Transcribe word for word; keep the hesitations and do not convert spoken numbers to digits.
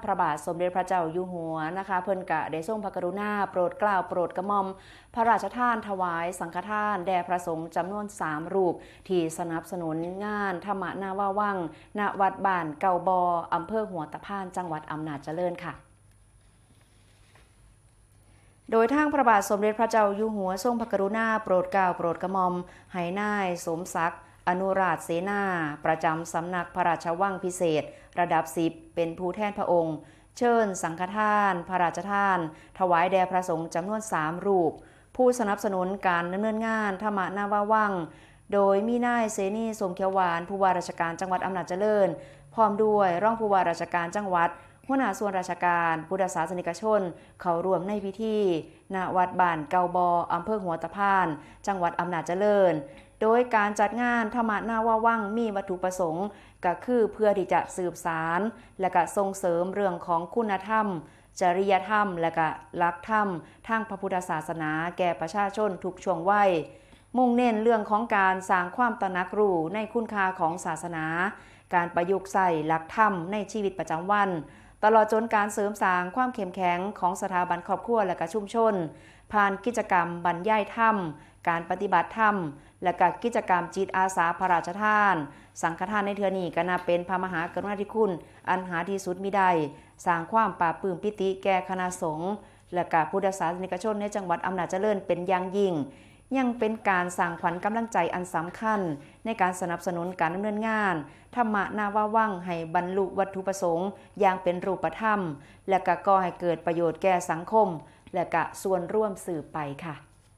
พระบาทสมเด็จพระเจ้าอยู่หัวนะคะ เพิ่นกะได้ทรงพระกรุณาโปรดเกล้าโปรดกระหม่อม พระราชทานถวายสังฆทานแด่พระสงฆ์จำนวนสามรูป ที่สนับสนุนงานธรรมนาวาวัง ณ วัดบ้านเก่าบอ อำเภอหัวตะพาน จังหวัดอำนาจเจริญค่ะ โดยทางพระบาทสมเด็จพระเจ้าอยู่หัวทรงพระกรุณาโปรดเกล้าโปรดกระหม่อม ให้นายสมศักดิ์ อนุราชเสนา ประจำสำนักพระราชวังพิเศษ ระดับสิบ เป็นผู้แทนพระองค์ เชิญสังฆทาน พระราชทาน ถวายแด่พระสงฆ์จำนวนสามรูป ผู้สนับสนุนการดำเนินงานธรรมนาวาวัง โดยมีนายเสนี สมเขียวหวาน ผู้ว่าราชการจังหวัดอำนาจเจริญ พร้อมด้วยรองผู้ว่าราชการจังหวัด หัวหน้าส่วนราชการ พุทธศาสนิกชน เข้าร่วมในพิธี ณ วัดบ้านเก่าบอ อำเภอหัวตะพาน จังหวัดอำนาจเจริญ โดยการจัดงานธรรมนาวาวังมีวัตถุประสงค์ ก็คือเพื่อที่จะสืบสาน และก็ส่งเสริมเรื่องของคุณธรรม จริยธรรม และก็หลักธรรมทางพระพุทธศาสนาแก่ประชาชนทุกช่วงวัย มุ่งเน้นเรื่องของการสร้างความตระหนักรู้ในคุณค่าของศาสนา การประยุกต์ใช้หลักธรรมในชีวิตประจำวัน ตลอดจนการเสริมสร้างความเข้มแข็งของสถาบันครอบครัวและก็ชุมชน ผ่านกิจกรรมบรรยายธรรม การปฏิบัติธรรม และก็กิจกรรมจิตอาสาพระราชทาน สังฆทานในเทื่อนี้ก็นับเป็นพระมหากรุณาธิคุณอันหาที่สุดมิได้ สร้างความปลาบปลื้มปิติแก่คณะสงฆ์ และก็พุทธศาสนิกชนในจังหวัดอำนาจเจริญเป็นอย่างยิ่ง ยังเป็นการสร้างขวัญกำลังใจอันสำคัญ ในการสนับสนุนการดำเนินงานธรรมนาวาวังให้บรรลุวัตถุประสงค์อย่างเป็นรูปธรรม และก็ก่อให้เกิดประโยชน์แก่สังคม และก็ส่วนรวมสืบไปค่ะ